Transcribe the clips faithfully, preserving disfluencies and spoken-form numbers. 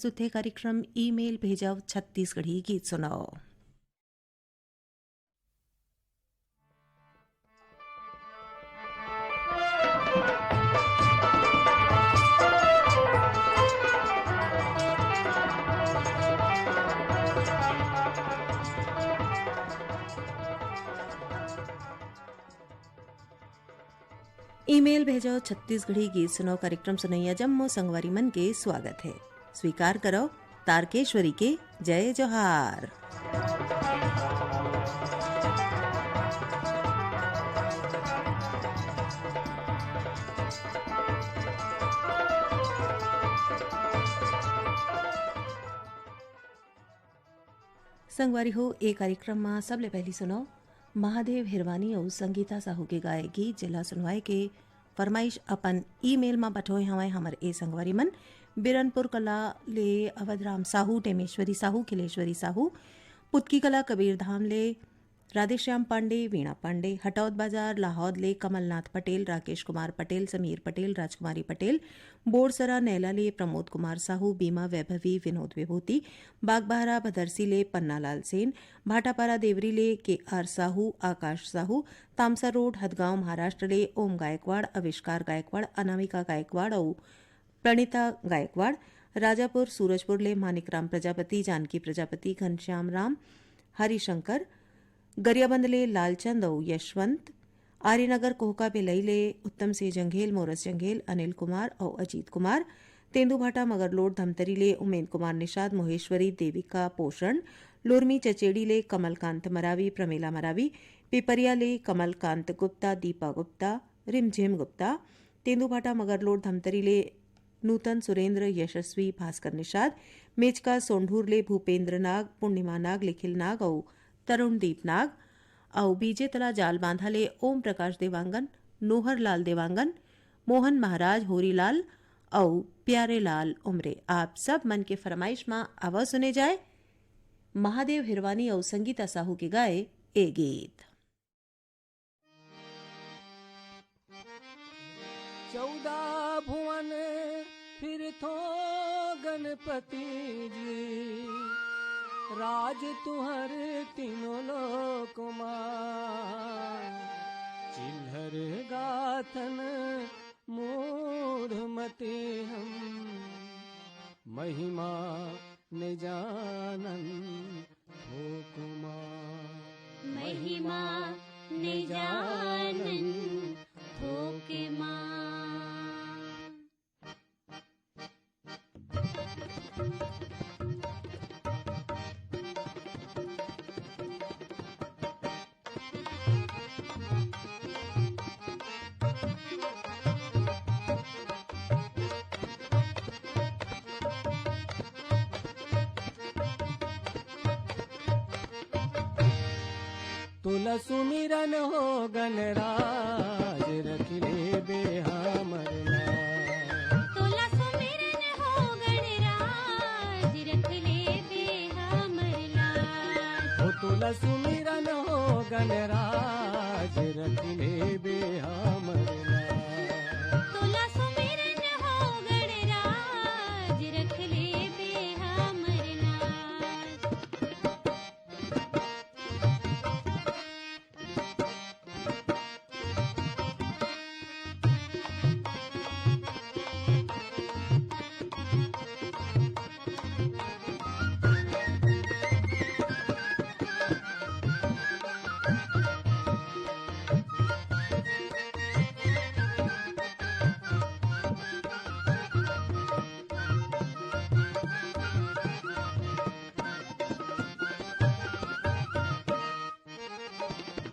सुथे कार्यक्रम ईमेल भेजव छत्तीसगढ़ी गीत सुनाओ। ईमेल भेजो छत्तीसगढ़ी गीत सुनो कार्यक्रम सुनैया जम्मो संगवारी मन के स्वागत है। स्वीकार करो तारकेश्वरी के जय जोहार। संगवारी हो, ए कार्यक्रम म सबले पहिली सुनो महादेव हिरवानी अउ संगीता साहू के गाए गीत, जेला सुनवाए के फरमाइश अपन ईमेल म पठोए हवय हमर ए संगवारी मन। बिरनपुर कला ले अवधराम साहू, टेमेश्वरी साहू, खिलेश्वरी साहू, पुतकी कला कबीरधाम ले राधेश्याम पांडे, वीणा पांडे, हटौद बाजार लाहौद ले कमलनाथ पटेल, राकेश कुमार पटेल, समीर पटेल, राजकुमारी पटेल, बोरसरा नैला ले प्रमोद कुमार साहू, बीमा वैभवी, विनोद विभूति, बागबहरा भदरसी ले पन्नालाल सेन, भाटापारा देवरी ले के आर साहू, आकाश साहू, तामसा रोड हदगांव महाराष्ट्र ले ओम गायकवाड़, आविष्कार गायकवाड़, अनामिका गायकवाड़ अउ प्रणीता गायकवाड़, राजापुर सूरजपुर ले मानिकराम प्रजापति, जानकी प्रजापति, घनश्याम राम, हरिशंकर, गरियाबंद ले लालचंद अउ यशवंत, आर्यनगर कोहका भिलाई ले उत्तम सिंह जंघेल, मोरस जंघेल, अनिल कुमार अउ अजीत कुमार, तेंदूभाटा मगरलोड धमतरी ले उमेंद कुमार निषाद, मोहेश्वरी, देविका पोषण, लुरमी चचेड़ी ले कमलकांत मरावी, प्रमिला मरावी, पिपरिया ले कमलकांत गुप्ता, दीपा गुप्ता, रिमझिम गुप्ता, तेंदूभाटा मगरलोड धमतरी ले नूतन सुरेंद्र, यशस्वी, भास्कर निषाद, मेचका सोंढूर ले भूपेंद्र नाग, पूर्णिमा नाग, लिखिल नाग अउ तरुणदीप नाग, अउ बीजे तला जाल बांधा ले ओम प्रकाश देवांगन, नोहर लाल देवांगन, मोहन महाराज, होरीलाल अउ प्यारे लाल उमरे। आप सब मन के फरमाइश म आवा सुने जाए महादेव हिरवानी अउ संगीता साहू के गाए ए गीत। चौदह भुवन फिरथो गणपति जी, राज तुहर तीनों लोक मा। चिल्हर गाथन मूढ़ मति हम, महिमा न जानन थोक मा। महिमा न जानन थोक मा। तोला सुमिरन हो गणराज, रख लेबे हमर लाज। तोला सुमिरन हो गणराज, रख लेबे हमर लाज। हो तोला सुमिरन हो गणराज, रख लेबे हमर लाज। तोला सुमिरन हो गणराज, रख लेबे हमर लाज।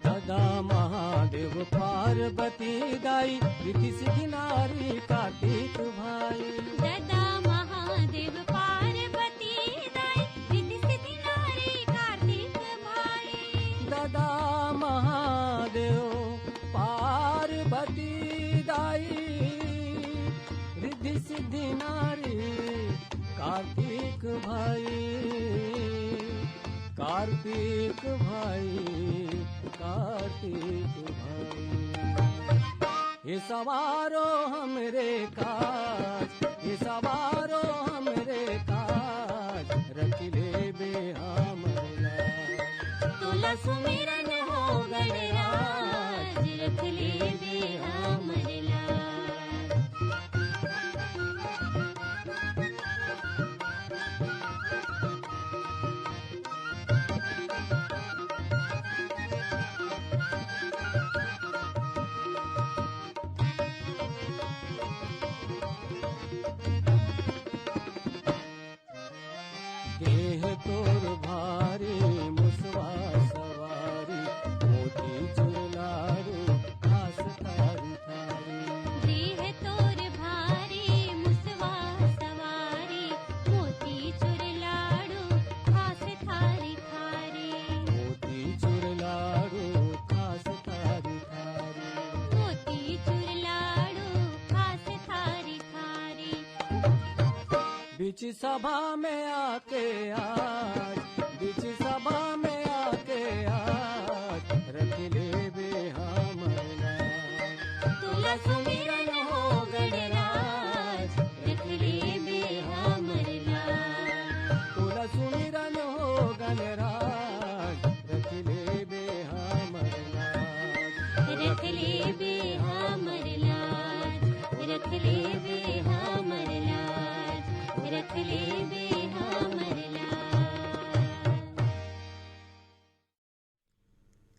ददा महादेव पार्वती दाई, रिद्धि सिद्धि नारी कार्तिक भाई। ददा महादेव पार्वती दाई, रिद्धि सिद्धि नारी कार्तिक भाई। ददा महादेव पार्वती दाई, रिद्धि सिद्धि नारी कार्तिक भाई, कार्तिक भाई, कार्तिक भाई। हे सवारो हमरे काज, हे सवारो हमरे काज। सुमिरन हो गणराज, रख लेबे हमर लाज। देह तोर भारी मुसवा सवारी, मोती चूर लाडू खास थारी थारी। देह तोर भारी मुसवा सवारी, मोती चूर लाडू खास थारी थारी। मोती चूर लाडू खास थारी थारी। मोती चूर लाडू खास थारी थारी। बीच सभा में आके आज, बीच सभा में आके आज, रख लेबे हमर लाज। तोला सुमिरन हो गणराज, रख लेबे हमर लाज। तोला सुमिरन हो गणराज, रख लेबे हमर लाज। रख लेबे हमर लाज, रख लेबे हमर लाज, रख लेबे हमर लाज।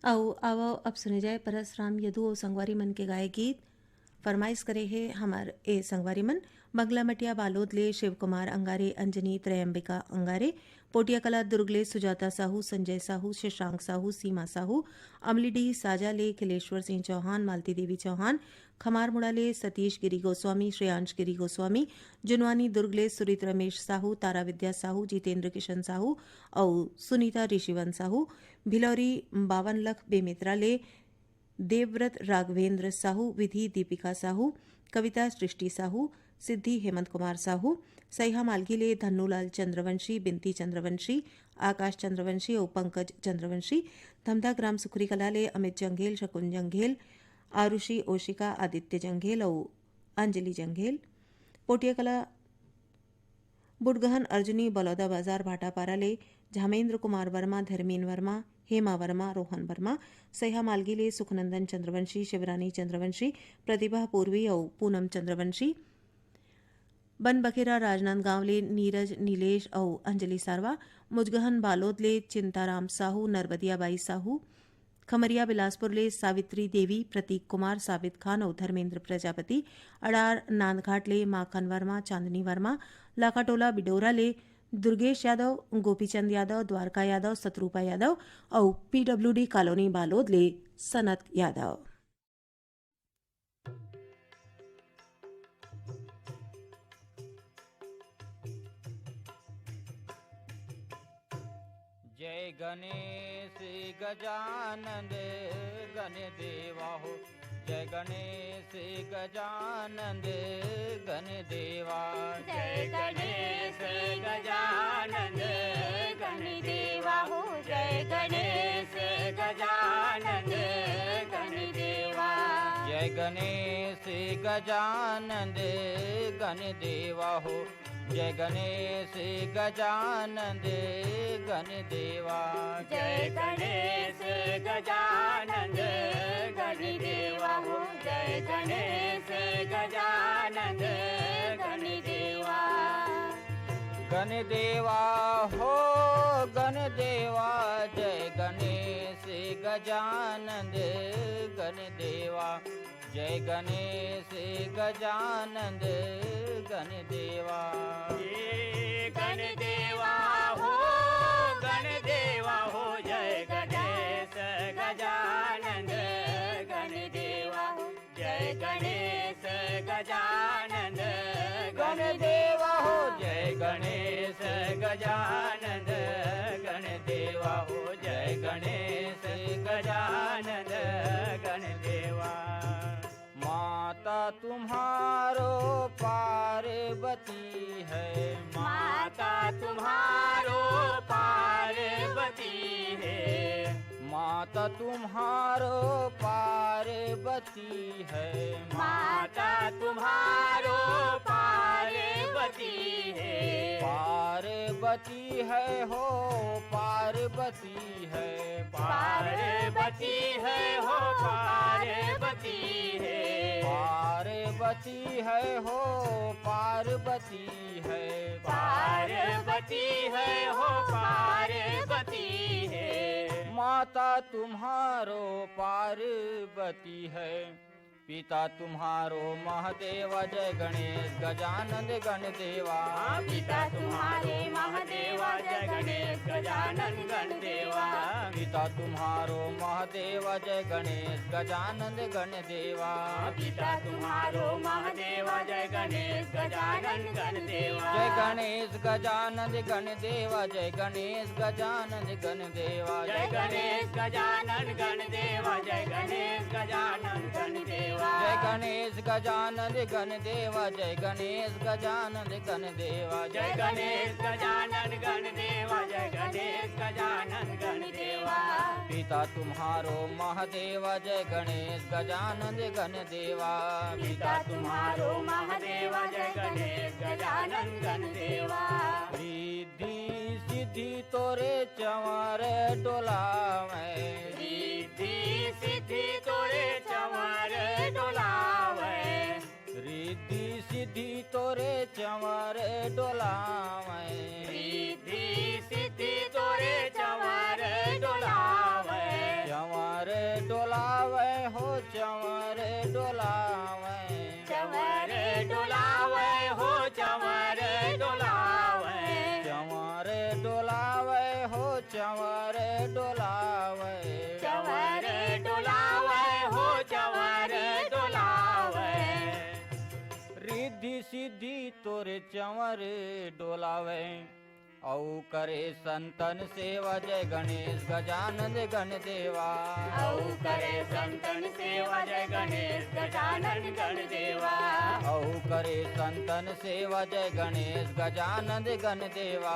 अउ आवव, अब सुने जाए परसराम यदु अउ संगवारी मन के गाए गीत। फरमाइश करे हे हमर ए संगवारी मन, बंगलामटिया बालोद ले शिव कुमार अंगारे, अंजनी त्रयंबिका अंगारे, पोटियाकला दुर्ग ले सुजाता साहू, संजय साहू, शशांक साहू, सीमा साहू, अमलीडीह साजा ले खिलेश्वर सिंह चौहान, मालती देवी चौहान, खमारमुड़ा ले सतीश गिरी गोस्वामी, श्रेयांश गिरी गोस्वामी, जुनवानी दुर्ग ले सुरित रमेश साहू, तारा विद्या साहू, जितेंद्र किशन साहू अउ सुनीता ऋषिवंत साहू, भिलौरी बावन लख बेमेतरा ले देवव्रत राघवेंद्र साहू, विधि दीपिका साहू, कविता सृष्टि साहू, सिद्धि हेमंत कुमार साहू, सैहा मालगी ले धन्नूलाल चंद्रवंशी, बिनती चंद्रवंशी, आकाश चंद्रवंशी अउ पंकज चंद्रवंशी, धमधा ग्राम सुखरी कला ले अमित जंघेल, शकुन जंघेल, आरुषि ओशिका, आदित्य जंघेल अउ अंजलि जंघेल, पोटियाकला बुटगहन अर्जुनी बलौदा बाजार भाटापारा ले झामेंद्र कुमार वर्मा, धर्मेन वर्मा, हेमा वर्मा, रोहन वर्मा, सैहा मालगी ले सुखनंदन चंद्रवंशी, शिवरानी चंद्रवंशी, प्रतिभा पूर्वी अउ पूनम चंद्रवंशी, बनबखेरा राजनांदगांव ले नीरज नीलेश अउ अंजलि सारवा, मुजगहन बालोद ले चिंताराम साहू, नरबदिया बाई साहू, खमरिया बिलासपुर ले सावित्री देवी, प्रतीक कुमार, साबित खान अउ धर्मेंद्र प्रजापति, अडार नांदघाट ले माखन वर्मा, चांदनी वर्मा, लाखाटोला बिडोरा ले दुर्गेश यादव, गोपीचंद यादव, द्वारका यादव, सतरूपा यादव अउ पीडब्ल्यूडी कॉलोनी बालोद ले सनत यादव। जय गणेश गजानंद गण देवा हो, जय गणेश गजानंद गण देवा। जय गणेश गजानंद गण देवा हो, जय गणेश गजानंद गण देवा। जय गणेश गजानंद गण देवा हो, जय गणेश गजानंद गण देवा। जय गणेश गजानंद गण देवा हो, जय गणेश गजानंद गण देवा। गण देवा हो गण देवा, जय गणेश गजानंद गण देवा। जय गणेश गजानंद गण देवा। हे गण देवा हो, गण देवा हो, जय गणेश गजानंद गण देवा हो। जय गणेश गजानंद गण देवा हो, जय गणेश गजानंद गण देवा हो, जय गणेश गजानंद गण देवा। माता तुम्हारो पार्वती है, माता तुम्हारो पार्वती है। माता तुम्हारो पार्वती है, माता तुम्हारो पार्वती है। पार्वती पति है हो, पार्वती है। पार्वती है हो, पार्वती है। पार्वती है हो, पार्वती है। पार्वती है हो, पार्वती है। माता तुम्हारो पार्वती है। पिता तुम्हारो महादेवा, जय गणेश गजानंद गण देवा। हाँ, पिता तुम्हारो महादेवा, जय गणेश गजानंद गण देवा। पिता तुम्हारो महादेवा, जय गणेश गजानंद गण देवा। हाँ, पिता तुम्हारो महादेवा, जय गणेश गजानंद गण देवा। जय गणेश गजानंद गण देवा, जय गणेश गजानंद गण देवा। जय गणेश गजानन गण देवा, जय गणेश गजानन गण देवा। जय गणेश गजानन गण देवा, जय गणेश गजानन गण देवा। जय गणेश गजानन गण देवा, जय गणेश गजानन गण देवा। पिता तुम्हारो महादेवा, जय गणेश गजानन गण देवा। पिता तुम्हारो महादेवा, जय गणेश गजानन गण देवा। रिद्धि सिद्धि तोरे चंवर डोलावे। रिद्धि सिद्धि तोरे चंवर डोलावे। रिद्धि सिद्धि तोरे चंवर डोलावे। रिद्धि सिद्धि तोरे चंवर डोलावे। चंवर डोलावे हो चंवर डोलावे। चंवर डोलावे हो चंवर डोलावे। चंवर डोलावे हो चंवर डोलावे। चंवर डोलावे हो चंवर डोलावे। रिद्धि सिद्धि तोरे चंवर डोलावे। अउ करे संतन सेवा जय गणेश गजानन गण देवा। अउ करे संतन सेवा जय गणेश गजानन गण देवा। अउ करे संतन सेवा जय गणेश गजानन गण देवा।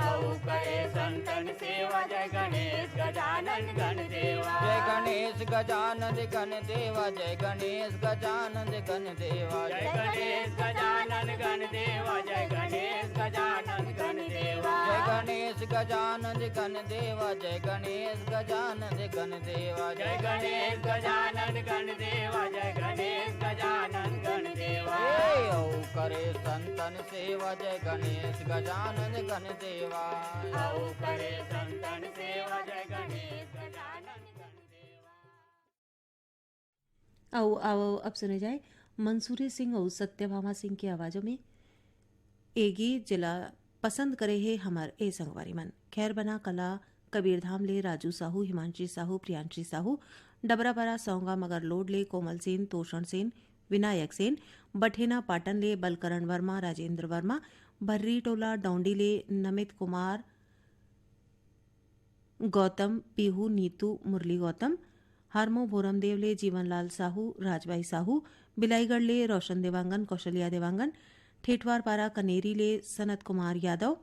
अउ करे संतन सेवा जय गणेश गजानन गण देवा। जय गणेश गजानन गण देवा, जय गणेश गजानन गण देवा। जय गणेश गजानन गण देवा, जय गणेश गजानन गण देवा। जय गणेश गजानन गण देवा, जय गणेश गजानन गण देवा। जय गणेश गजानन गण देवा, जय गणेश गजानन गण देवा। ए, अउ करे संतन सेवा जय गणेश गजानन गण देवा। अउ करे संतन सेवा जय गणेश गजानन गण देवा। अउ आवव, अब सुने जाए मंसूरी सिंह अउ सत्यभामा सिंह के आवाजों में ए गीत, जेला पसंद करे हे हमर ए संगवारी मन। खैर बना कला कबीरधाम ले राजू साहू, हिमांशी साहू, प्रियांशी साहू, डबरापारा सौंगा मगर लोड ले कोमल सेन, तोषण सेन, विनायक सेन, बठेना पाटन ले बलकरण वर्मा, राजेंद्र वर्मा, भर्री टोला डौंडी ले नमित कुमार, गौतम, पीहू, नीतू, मुरली गौतम, हारमो भोरमदेव ले जीवनलाल साहू, राजबाई साहू, बिलाईगढ़ ले रोशन देवांगन, कौशल्या देवांगन, ठेठवारपारा कनेरी ले सनत कुमार यादव,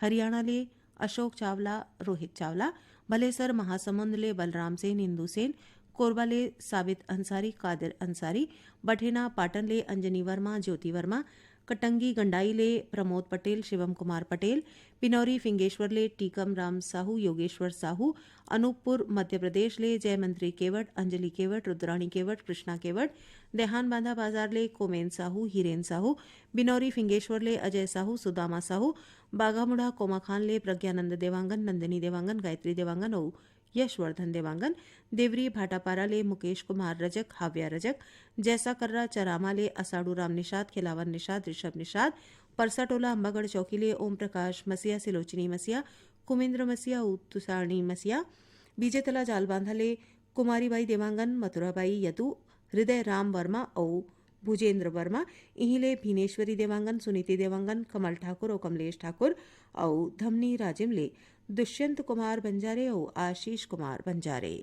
हरियाणा ले अशोक चावला, रोहित चावला, भलेसर महासमुंद ले बलराम सेन, इंदु सेन, कोरबा ले साबित अंसारी, कादिर अंसारी, बठेना पाटन ले अंजनी वर्मा, ज्योति वर्मा, कटंगी गंडाई ले प्रमोद पटेल, शिवम कुमार पटेल, बिनौरी फिंगेश्वर ले टीकम राम साहू, योगेश्वर साहू, अनूपपुर मध्य प्रदेश ले जयमंत्री केवट, अंजलि केवट, रुद्राणी केवट, कृष्णा केवट, देहान बांधा बाजार ले कोमेन साहू, हिरेन साहू, बिनौरी फिंगेश्वर ले अजय साहू, सुदामा साहू, बाघामुढ़ा कोमाखान ले प्रज्ञानंद देवांगन, नंदिनी देवांगन, गायत्री देवांगन अउ यशवर्धन देवांगन, देवरी भाटापारा ले मुकेश कुमार रजक, हाव्या रजक, जैसा कर्रा चरामा ले असाडू राम निषाद, खिलावन निषाद, ऋषभ निषाद, परसाटोला अम्बागढ़ चौकी ले ओम प्रकाश मसिया, सिलोचनी मसिया, कुमेंद्र मसिया, उत्तुसाणी मसिया, बीजेतला जालबांधा ले कुमारीबाई देवांगन, मथुराबाई यदु, हृदय राम वर्मा अउ भुजेंद्र वर्मा, इहीं ले भीनेश्वरी देवांगन, सुनीति देवांगन, कमल ठाकुर अउ कमलेश ठाकुर अउ धमनी राजिम ले दुष्यंत कुमार बंजारे अउ आशीष कुमार बंजारे।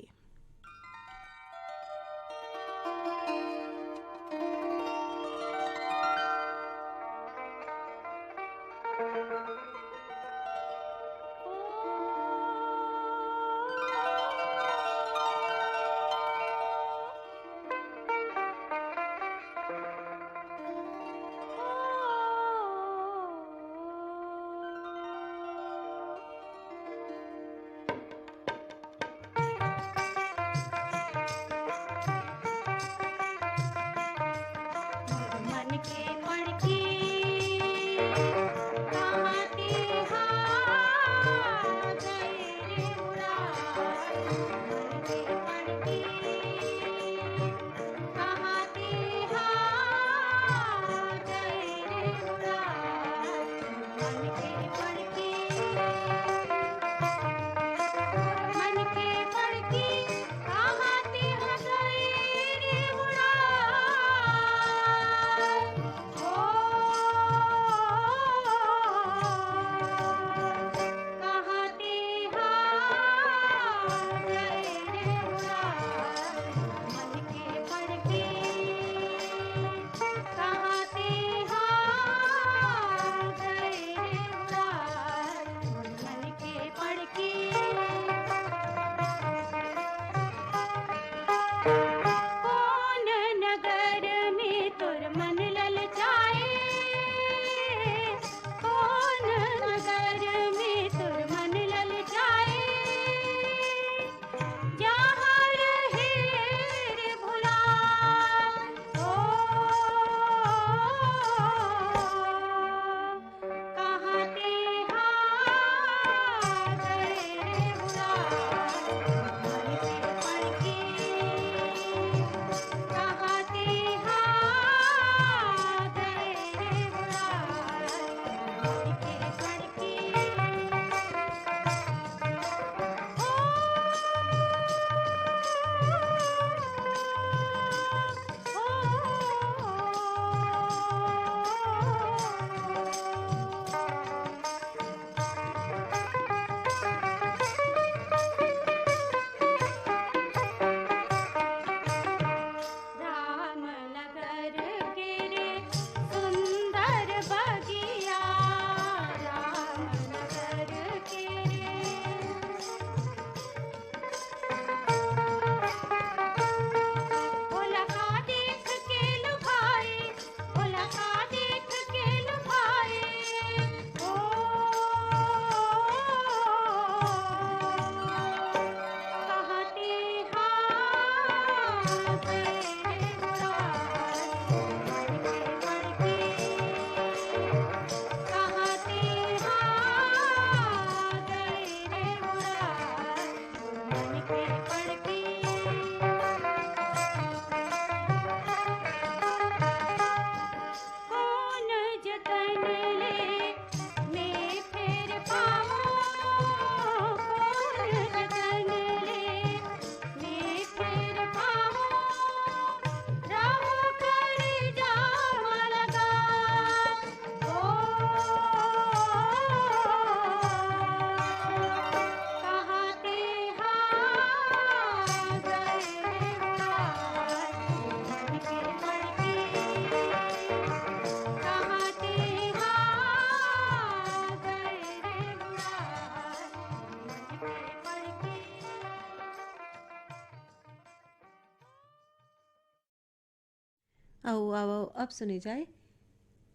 अउ आवव, अब सुने जाए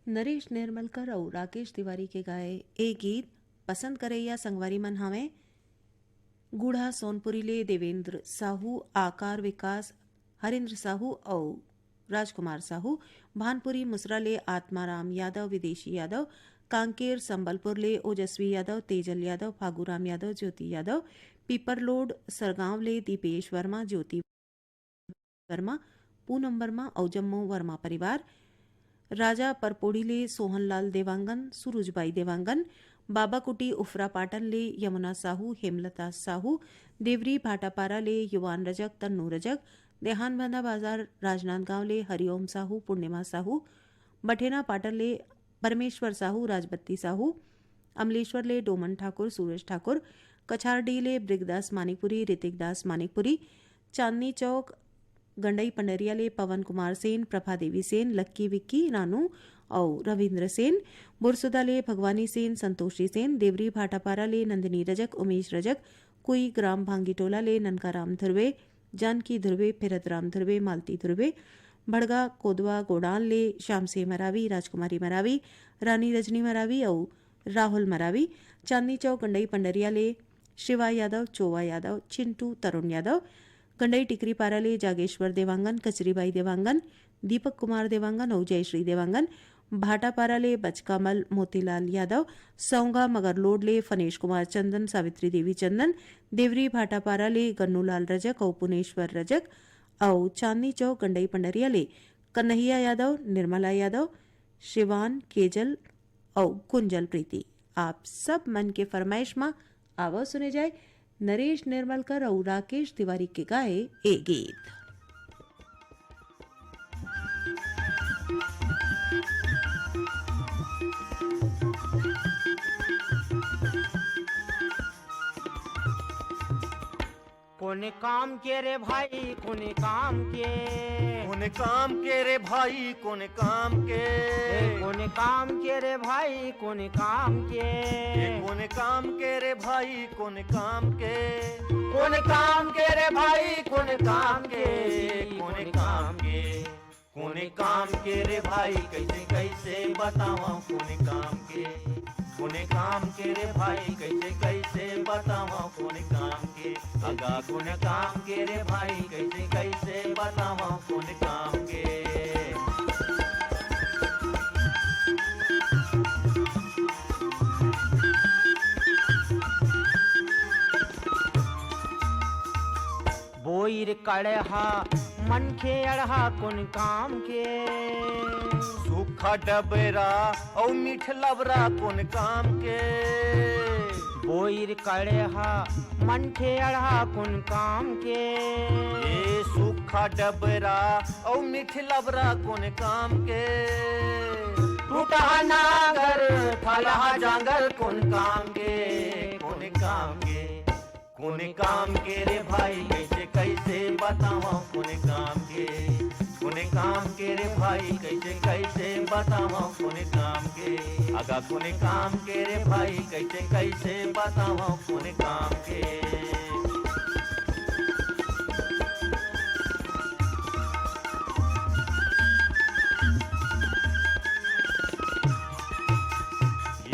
नरेश निर्मलकर अउ राकेश तिवारी के गाए ए गीत। पसंद करइया संगवारी मन हावय गुढ़ा सोनपुरी ले देवेंद्र साहू, आकार विकास, हरेंद्र साहू अउ राजकुमार साहू, भानपुरी मुसरा ले आत्माराम यादव, विदेशी यादव, कांकेर संबलपुर ले ओजस्वी यादव, तेजल यादव, फागूराम यादव, ज्योति यादव, पीपरलोड सरगांव ले दीपेश वर्मा, ज्योति वर्मा, पूनम वर्मा अउ जम्मो वर्मा परिवार, राजा परपोड़ी ले सोहनलाल देवांगन, सुरुजबाई देवांगन, बाबाकुटी उफरा पाटन ले यमुना साहू, हेमलता साहू, देवरी भाटापारा ले युवान रजक, तन्नू रजक, देहानबांधा बाजार राजनांदगांव ले हरिओम साहू, पूर्णिमा साहू, बठेना पाटन ले परमेश्वर साहू, राजबत्ती साहू, अमलेश्वर ले डोमन ठाकुर, सूरज ठाकुर, कछारडीह ले ब्रिगदास मानिकपुरी, ऋतिक दास मानिकपुरी, चांदनी चौक गंडई पंडरिया ले पवन कुमार सेन, प्रभा देवी सेन, लक्की विक्की, रानू अउ रविंद्र सेन, बुरसुदा ले भगवानी सेन, संतोषी सेन, देवरी भाटापारा ले नंदिनी रजक, उमेश रजक, कुई ग्राम भांगीटोला ले ननकाराम धुर्वे, जानकी धुर्वे, फिरतराम धुर्वे, मालती धुर्वे, भड़गा कोदवा गोडान ले श्याम सिंह मरावी, राजकुमारी मरावी, रानी रजनी मरावी अउ राहुल मरावी, चांदनी चौक गंडई पंडरिया ले शिवा यादव, चोवा यादव, चिंटू तरुण यादव, गंडई टिकरी पारा ले जागेश्वर देवांगन, कचरीबाई देवांगन, दीपक कुमार देवांगन अउ जयश्री देवांगन, भाटापारा ले बचकामल मोतीलाल यादव, सौंगा मगरलोड ले फनेश कुमार चंदन, सावित्री देवी चंदन, देवरी भाटापारा ले गन्नूलाल रजक अउ पुनेश्वर रजक अउ चांदनी चौक गंडई पंडरिया ले कन्हैया यादव, निर्मला यादव, शिवान केजल अउ कुंजल प्रीति। आप सब मन के फरमाइश म आवव सुने जाए नरेश निर्मलकर अउ राकेश तिवारी के गाए ए गीत। कोने काम के रे भाई, कोने काम के? कोने काम के रे भाई, कोने काम के? ए, कोने काम के रे भाई, कोने काम के? ए, कोने काम के रे भाई, कोने काम के? कोने काम के रे भाई, कोने काम के? कोने काम के? कोने काम के रे भाई, कैसे कैसे बतावा कोने काम के? कोने काम के रे भाई, कैसे कैसे बतावा कोने काम के? अगा कोने काम के रे भाई, कैसे कैसे बतावा कोने काम के? बोइर कड़हा मनखे अड़हा कोन काम के? सूखा डबरा अउ मीठ लबरा कोन काम के? बोइर कड़हा मनखे अड़हा कोन काम के? ए सूखा डबरा अउ मीठ लबरा कोन काम के? टूटहा नागर थलहा जांगर कोन काम के? कोन काम के? कोने काम के रे भाई, कैसे कैसे बतावा कोने काम के? कोने काम के रे भाई, कैसे कैसे बतावा कोने काम के? अगा कोने काम के रे भाई, कैसे कैसे बतावा कोने काम के?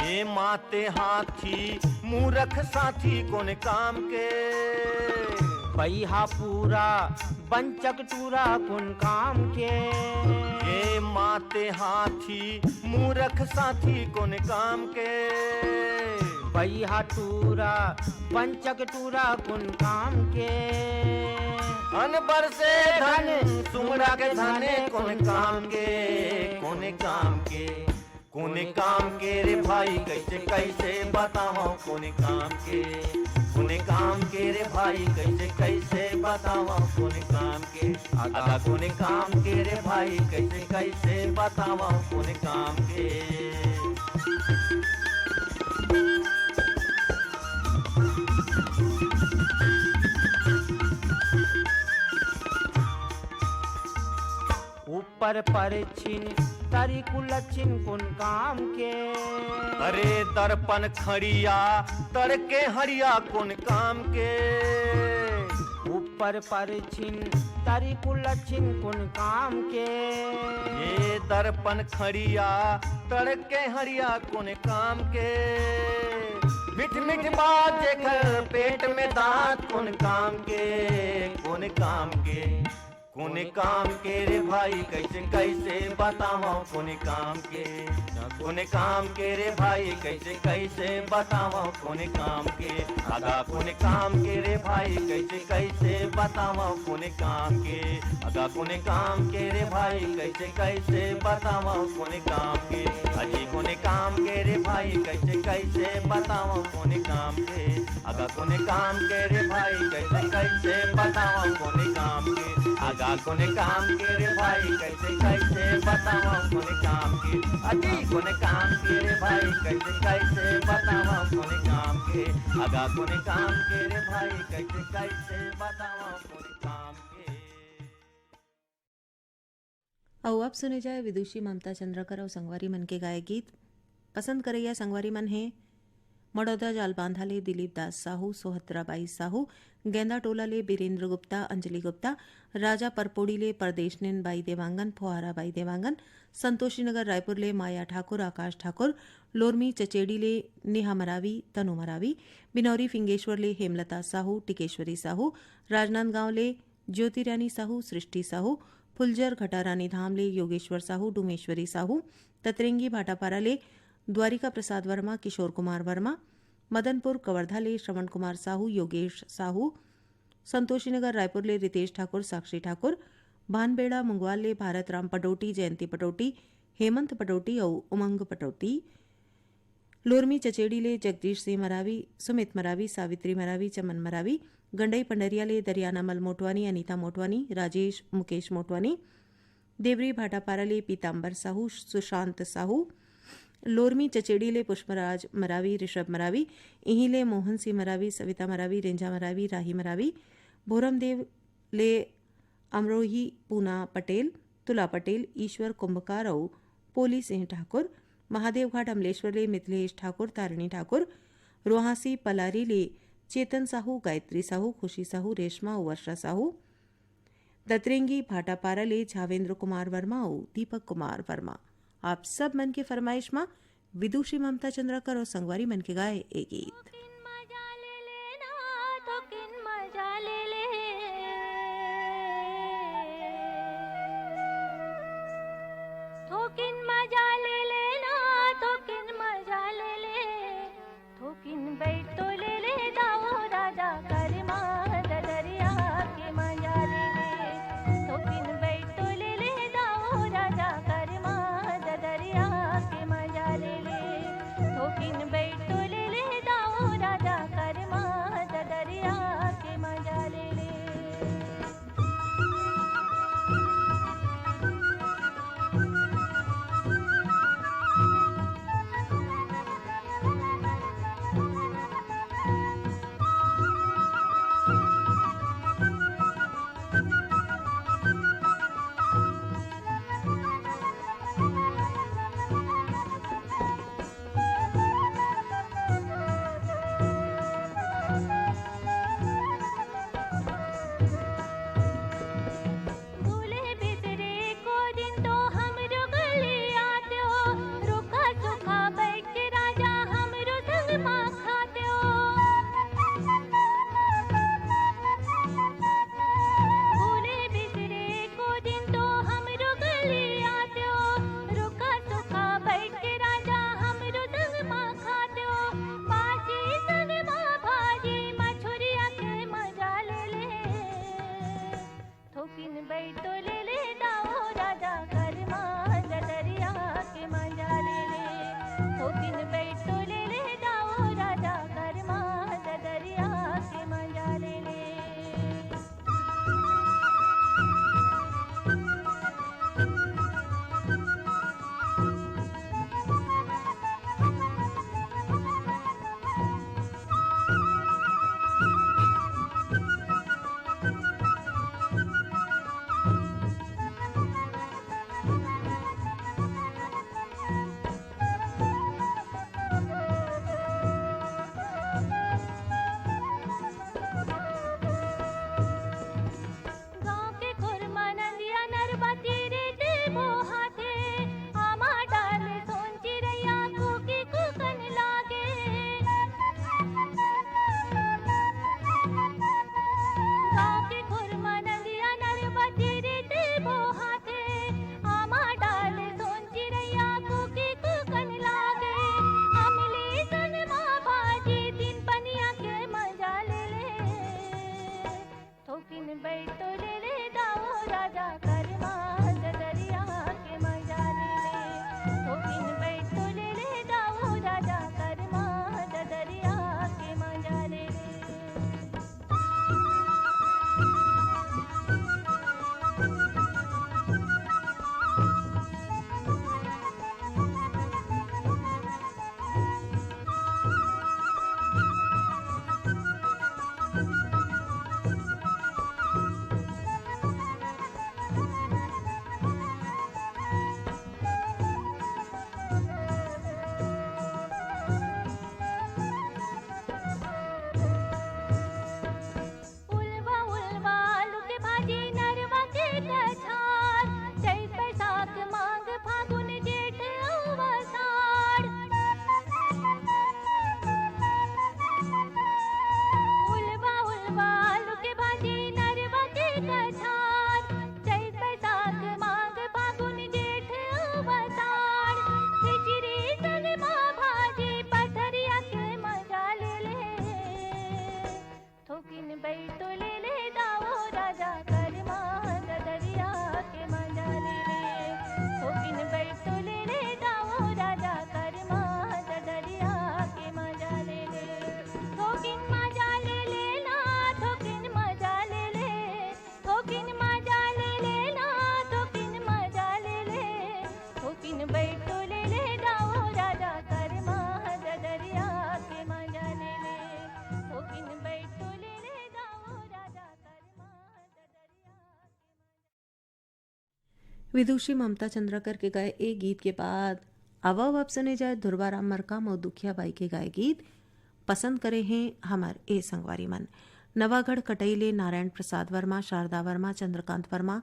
ये माते हाथी मूरख साथी कोन काम के? बइहा पूरा बंचक टूरा कोन काम के? ये माते हाथी मूरख साथी कोन काम के? बइहा टूरा बंचक टूरा कोन काम के? अनबर से धन सुमरा के धने कोन काम के? कोन काम के? कोने काम के रे भाई, कैसे कैसे बतावा कोने काम के? कोने काम के रे भाई, कैसे कैसे बतावा कोने काम के? अदा कोने काम के रे भाई, कैसे कैसे बतावा कोने काम के? ऊपर परछिन तरी कुलछिन कोन काम के? अरे दर्पण खड़िया तड़के हड़िया कोन काम के? ऊपर पर परछिन, तारी कुलछिन कोन काम के? ये दर्पण खड़िया, तड़के हड़िया कोन काम के? मिठ मिठ बात जेकर पेट में दांत कोन काम के? कोन काम के? कोन काम के रे भाई, कैसे कैसे बतावं कोन काम के? कोन काम के रे भाई, कैसे कैसे बतावं कोन काम के? अगा कोन काम के रे भाई, कैसे कैसे बतावं कोन काम के? अगा कोन काम के रे भाई, कैसे कैसे बतावं कोन काम के? अजी कोन काम के रे भाई, कैसे कैसे बतावं कोन काम के? अगा कोन काम के रे भाई, कैसे कैसे बतावं कोन काम के? अगा कोन काम के रे भाई, कैसे कैसे बतावं कोन काम के? अजी कोन काम के रे भाई, कैसे कैसे बतावं कोन काम के? अगा कोन काम के रे भाई, कैसे कैसे बतावं कोन काम के? अउ अब सुने जाए विदुषी ममता चंद्राकर अउ संगवारी मन के गाए गीत। पसंद करइया संगवारी मन हे मड़ौदा जालबांधा ले दिलीप दास साहू, सोहतरा बाई साहू, गेंदा टोला ले बीरेंद्र गुप्ता, अंजलि गुप्ता, राजा परपोड़ी ले परदेशनेन बाई देवांगन, फुहारा बाई देवांगन, संतोषी नगर रायपुर ले माया ठाकुर, आकाश ठाकुर, लोरमी चचेड़ी ले नेहा मरावी, तनु मरावी, बिनौरी फिंगेश्वर ले हेमलता साहू, टिकेश्वरी साहू, राजनांदगांव ले ज्योति रानी साहू, सृष्टि साहू, फुलझर घटारानी धाम ले योगेश्वर साहू, डूमेश्वरी साहू, ततरेंगी भाटापारा ले द्वारिका प्रसाद वर्मा, किशोर कुमार वर्मा, मदनपुर कवर्धा ले श्रवण कुमार साहू, योगेश साहू, संतोषी नगर रायपुर ले रितेश ठाकुर, साक्षी ठाकुर, भानबेड़ा मुंगवाल ले भारत राम पटौटी, जयंती पटौटी, हेमंत पटौटी अउ उमंग पटौटी। लोरमी चचेड़ी ले जगदीश सिंह मरावी, सुमित मरावी, सावित्री मरावी, चमन मरावी, गंडई पंडरिया ले दरियानमल मोटवानी, अनीता मोटवानी, राजेश मुकेश मोटवानी, देवरी भाटापारा ले पीताम्बर साहू, सुशांत साहू, लोरमी चचेड़ी ले पुष्पराज मरावी, ऋषभ मरावी, इहीं ले मोहन सिंह मरावी, सविता मरावी, रेंझा मरावी, राही मरावी, भोरमदेव ले अमरोही पूना पटेल, तुला पटेल, ईश्वर कुंभकार अउ पोली सिंह ठाकुर, महादेवघाट अमलेश्वर ले मिथिलेश ठाकुर, तारिणी ठाकुर, रोहासी पलारी ले चेतन साहू, गायत्री साहू, खुशी साहू, रेशमा अउ वर्षा साहू, दतरेंगी भाटापारा ले झावेंद्र कुमार वर्मा अउ दीपक कुमार वर्मा। आप सब मन के फरमाइश म विदुषी ममता चंद्राकर अउ संगवारी मन के गाए ए गीत। थोकिन मजा ले ले ना, थोकिन मजा ले ले। थोकिन मजा ले ले ना, थोकिन मजा ले ले। थोकिन बइठ तो ले ले दाऊ राजा, करमा ददरिया के मजा ले ले। थोकिन बइठ तो ले ले दाऊ राजा, करमा ददरिया के मजा ले ले। थोकिन बइठ तो ले ले दाऊ विदुषी ममता चंद्राकर के गाए ए गीत के बाद आवव अब सुने जाए धुरवा राम मरकाम अउ दुखिया बाई के गाए गीत। पसंद करे हैं हमर ए संगवारी मन। नवागढ़ कटई ले नारायण प्रसाद वर्मा, शारदा वर्मा, चंद्रकांत वर्मा,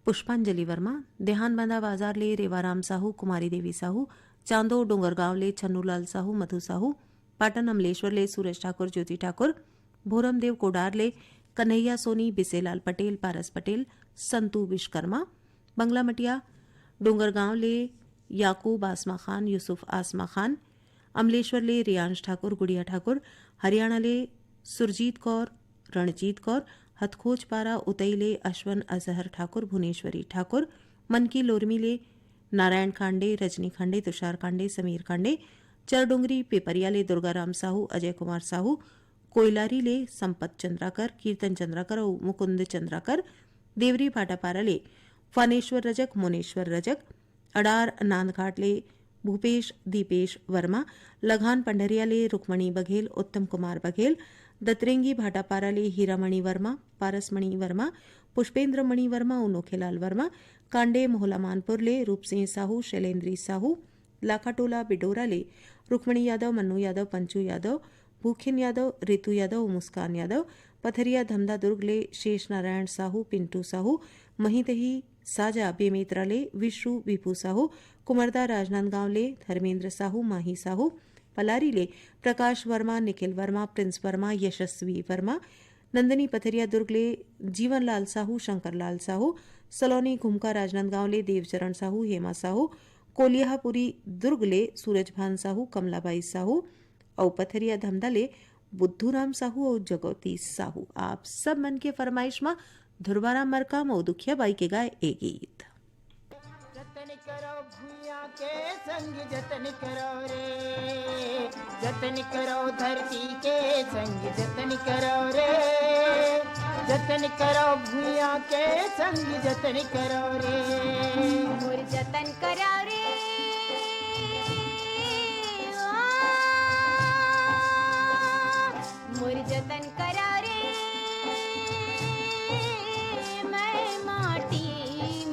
पुष्पांजलि वर्मा, देहानबांधा बाजार ले रेवाराम साहू, कुमारी देवी साहू, चांदो डोंगरगांव ले छन्नूलाल साहू, मधु साहू, पाटन अमलेश्वर ले सूरज ठाकुर, ज्योति ठाकुर, भोरमदेव कोडार ले कन्हैया सोनी, बिसेलाल पटेल, पारस पटेल, संतू विश्वकर्मा, बंगलामटिया डोंगरगांव ले याकूब आसमा खान, यूसुफ आसमा खान, अमलेश्वर ले रियांश ठाकुर, गुड़िया ठाकुर, हरियाणा ले सुरजीत कौर, रणजीत कौर, हथखोजपारा उतई ले अश्वन अजहर ठाकुर, भुवनेश्वरी ठाकुर, मनकी लोरमी ले नारायण खांडे, रजनी खांडे, तुषार खांडे, समीर खांडे, चरडोंगरी पेपरिया ले दुर्गाराम साहू, अजय कुमार साहू, कोइलारी ले संपत चंद्राकर, कीर्तन चंद्राकर अउ मुकुंद चंद्राकर, देवरी भाटापारा ले फानेश्वर रजक, मोनेश्वर रजक, अडार नांदघाट ले भूपेश दीपेश वर्मा, लघान पंडरिया ले रुक्मणी बघेल, उत्तम कुमार बघेल, दतरेंगी भाटापारा ले हीरामणि वर्मा, पारसमणि वर्मा, पुष्पेंद्र मणि वर्मा अउ नोखेलाल वर्मा, कांडे मोहला मानपुर ले रूपसिंह साहू, शैलेंद्री साहू, लाखाटोला बिडोरा ले रुक्मणी यादव, मन्नू यादव, पंचू यादव, भूखेन यादव, रितु यादव, मुस्कान यादव, पथरिया धमधा दुर्ग ले शेष नारायण साहू, पिंटू साहू, महितही साजा बेमेतरा ले विश्व विभू साहू, कुमरदा राजनांदगांव ले धर्मेंद्र साहू, माही साहू, पलारी ले प्रकाश वर्मा, निखिल वर्मा, प्रिंस वर्मा, यशस्वी वर्मा, नंदिनी पथरिया दुर्ग ले जीवनलाल साहू, शंकरलाल साहू, सलोनी घुमका राजनांदगांव ले देवचरण साहू, हेमा साहू, कोलियापुरी दुर्ग ले सूरजभान साहू, कमलाबाई साहू अउ पथरिया धमधा ले बुद्धूराम साहू अउ जगौती साहू। आप सब मन के फरमाइश म धुरवाराम मरकाम अउ दुखिया बाई के गाए ए गीत। जतन करो भुइयां के संग जतन करो रे, जतन करो धरती के संग जतन करो रे, जतन करो भुइयां के संग जतन करो रे। मोर जतन करो रे, ओ, मोर जतन करो रे, मैं माटी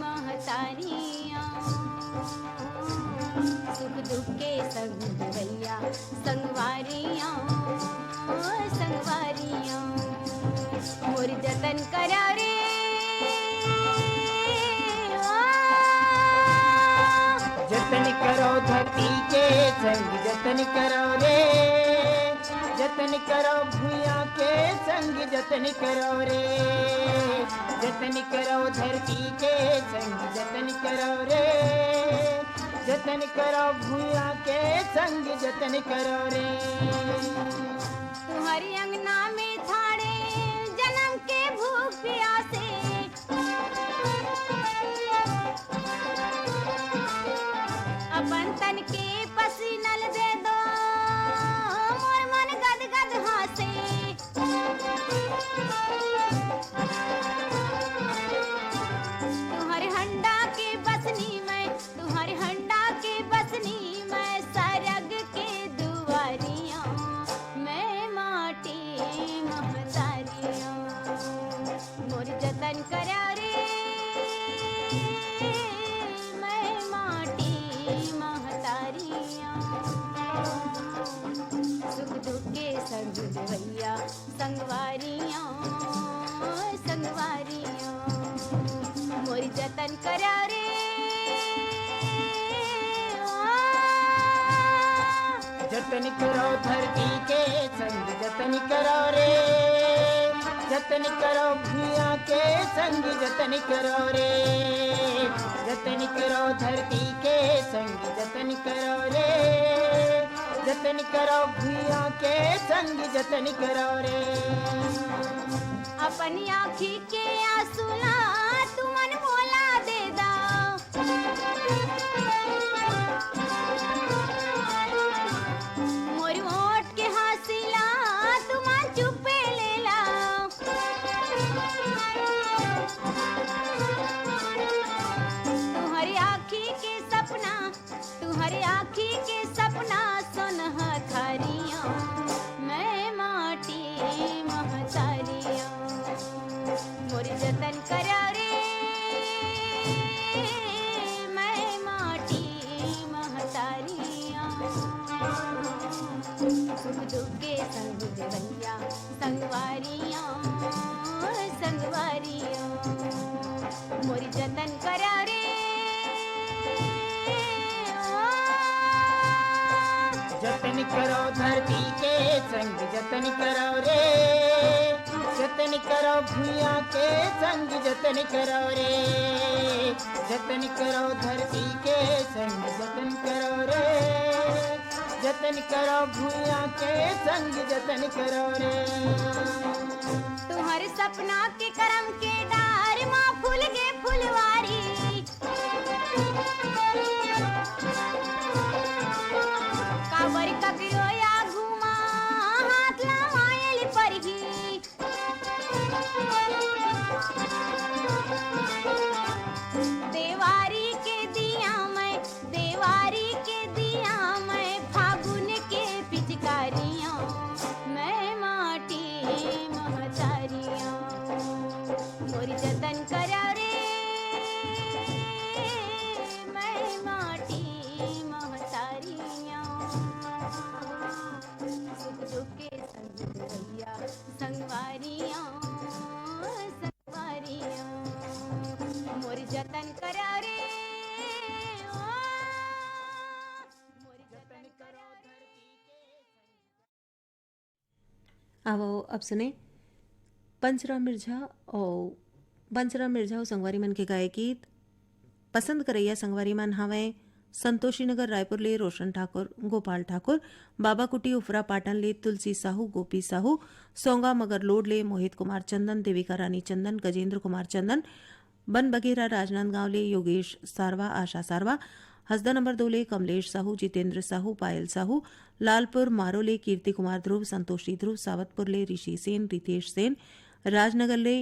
महतारियां। सुख दुख के संग भैया संगवारियां, संगवारियां। मोर जतन करो रे, ओ। जतन करो धरती के संग जतन करो रे, जतन करो भुइयां के संग जतन करो रे, जतन करो धरती के संग जतन करो रे, जतन करो भुइयां के संग जतन करो रे। तुम्हारी अंगना में थाड़े जन्म के भूख प्यासे, अपन तन के पसीनल दे दो, मोर मन गद गद हासे। तुम्हारे हंडा के बसनी मैं, तुम्हारे हंडा के बसनी मैं, सरग के दुआरियां मैं माटी महतारियां। मोर जतन करो रे, मैं माटी महतारियां। सुख दुख के संग भैया संगवारियां, संगवारियां। मोर जतन करो रे, ओ। जतन करो धरती के संग जतन करो रे, जतन करो भुइयां के संग जतन करो रे, जतन करो धरती के संग जतन करो रे, जतन करो भुइयां के संग जतन करो रे। अपन आँखी के आंसू ला तुमन मोला दे दा, मोर ओठ के हाँसी ला तुमन चुपे ले ला। तुम्हारी आँखी के सपना, तुम्हारी आँखी के सपना सोनहथारियां, मैं माटी महतारियां। मोर जतन करो रे, सुख दुख के संग देवइया, संगवारियों, संगवारियों, मोर जतन करा रे। जतन करो धरती के संग, जतन करो रे, जतन करो भुइयां के संग, जतन करो रे, जतन करो धरती के संग, जतन करो रे, जतन करो भुइयां के संग, जतन करो रे। तुहर सपना के करम के डार मा फूल गे फुलवारी, काबर ककरो आगू मा हाथ लमायल परही। देवारी के दिया मैं, देवारी के दिया मैं, फागुन के पिचकारियां, मैं माटी महतारियां, मोर जतन करा रे, मैं माटी महतारियां, सुख दुख के संग भैया, संगवारियां, संगवारियां, मोर जतन करा रे, ओ, मोर जतन करा रे। आवो अब सुने पंचराम मिर्झा और पंचराम मिर्झा और संगवारी मन के गाए गीत। पसंद करइया संगवारी मन हावय संतोषी नगर रायपुर ले रोशन ठाकुर, गोपाल ठाकुर, बाबा कुटी उफरा पाटन ले तुलसी साहू, गोपी साहू, सोंगा मगरलोड ले मोहित कुमार चंदन, देविका रानी चंदन, गजेंद्र कुमार चंदन, बन बघेरा राजनांदगांव ले योगेश सारवा, आशा सारवा, हसदा नंबर दो ले कमलेश साहू, जितेंद्र साहू, पायल साहू, लालपुर मारो ले कीर्ति कुमार ध्रुव, संतोषी ध्रुव, सावतपुर ले ऋषि सेन, रितेश सेन, राजनगर ले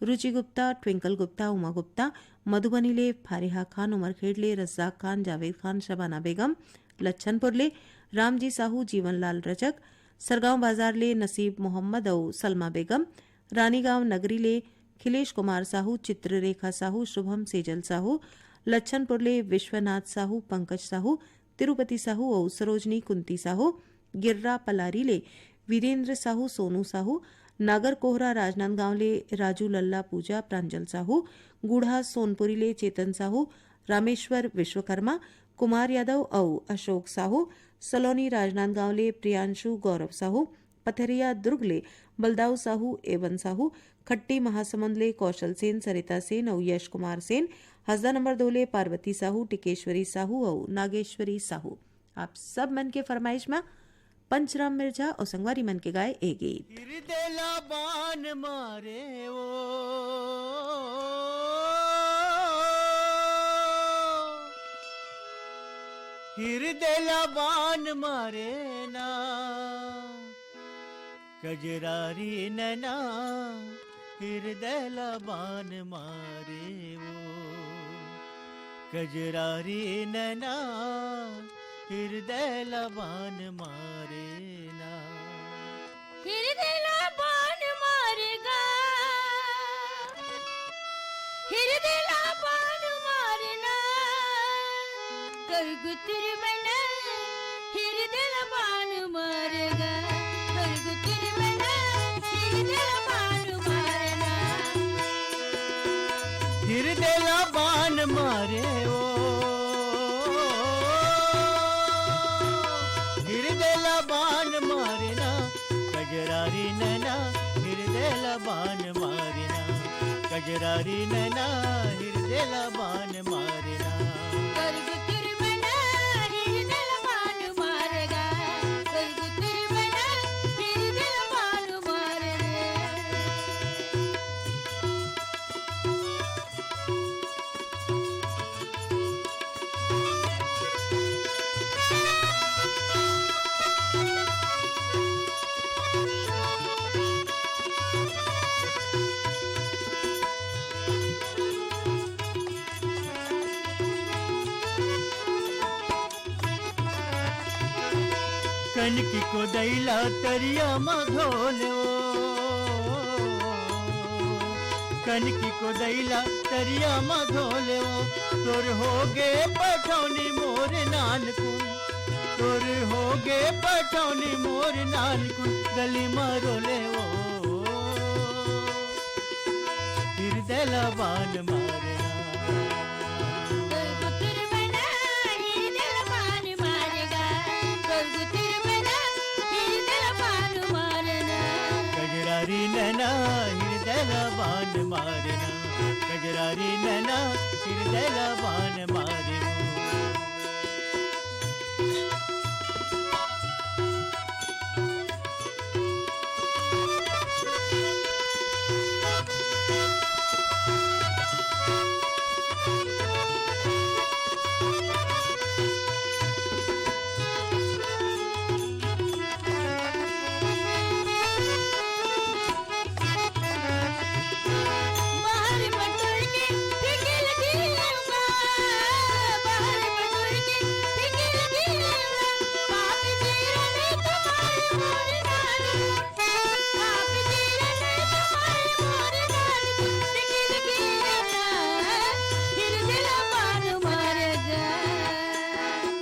रुचि गुप्ता, ट्विंकल गुप्ता, उमा गुप्ता, मधुबनी ले फारिहा खान, उमरखेड़ ले रज्जाक खान, जावेद खान, शबाना बेगम, लच्छनपुर ले रामजी साहू, जीवनलाल रजक, सरगांव बाजार ले नसीब मोहम्मद अउ सलमा बेगम, रानीगांव नगरी ले खिलेश कुमार साहू, चित्ररेखा साहू, शुभम सेजल साहू, लच्छनपुर ले विश्वनाथ साहू, पंकज साहू, तिरुपति साहू अउ सरोजनी कुंती साहू, गिर्रा पलारी ले वीरेंद्र साहू, सोनू साहू, नागर कोहरा राजनांदगांव ले राजू लल्ला पूजा, प्रांजल साहू, गुढ़ा सोनपुरी ले चेतन साहू, रामेश्वर विश्वकर्मा, कुमार यादव अउ अशोक साहू, सलोनी राजनांदगांव ले प्रियांशु गौरव साहू, पथरिया दुर्ग ले बलदाऊ साहू, एवन साहू, खट्टी महासमुंद ले कौशल सेन, सरिता सेन अउ यश कुमार सेन, हसदा नंबर दो ले पार्वती साहू, टिकेश्वरी साहू अउ नागेश्वरी साहू। आप सब मन के फरमाइश म पंचराम मिर्झा अउ संगवारी मन के गाए ए गीत। हिरदे ला बान मारे ओ, हिरदे ला बान मारे ना, कजरारी नैना हिरदे ला बान मारे ओ, कजरारी नैना हिरदे ला बान मारे ना। हिरदे ला बान मारे गा, हिरदे ला बान मारे ना, कर गुतिर मना, हिरदे ला बान मारे गा, कर गुतिर मना, हिरदे ला बान मारे ना। हिरदे ला बान मारे ओ, हिरदे ला बान मारे ना, कजरारी नैना हिरदे ला बान मारे ना, कजरारी नैना हिरदे ला बान मारे ना। कर गुतिर मना हिरदे ला बान मारे गा, कर गुतिर मना हिरदे ला बान मारे गा। कनकी को दैला तरिया मा धोले ओ, कनकी को दैला तरिया मा धोले ओ, तोर होगे पठौनी मोर नानकुन। तोर होगे पटौनी मोर नानकुन गली म रोले ओ, हिरदे ल बान मारना। तोर गुतुर मना हिरदे ल बान मारगा, तोर गुतुर मना हिरदे ल बान मारना। कजरारी नैना हिरदे ल बान मारना, कजरारी नैना हिरदे ल बान मारना।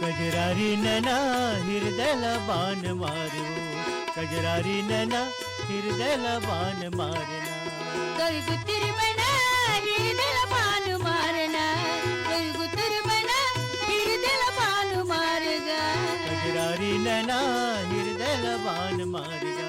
कजरारी नैना हिरदे ल बान मारना, कजरारी नैना हिरदे ल बान मारना। कल गुतिर मना हिरदे ल बान मारना, कल गुतिर मना हिरदे ल बान मारगा। कजरारी नैना हिरदे ल बान मारगा।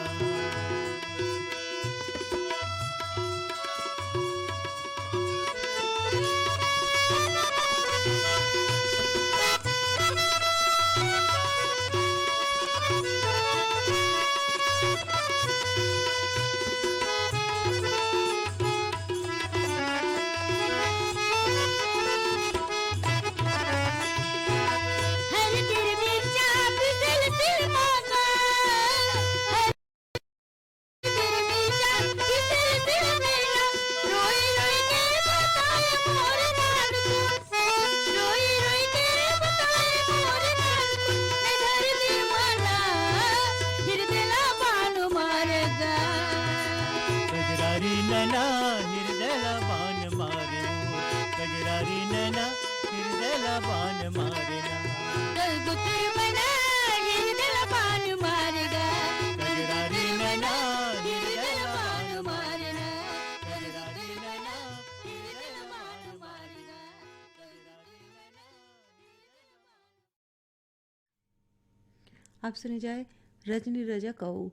कजरारी नैना हिरदे ल बान मारना, कजरारी नैना हिरदे ल बान मारना। कल गुतिर मना हिरदे ल बान मारगा, कजरारी नैना हिरदे ल बान मारना। कजरारी नैना हिरदे ल बान मारगा। आप सुने जाए रजनी रजक अउ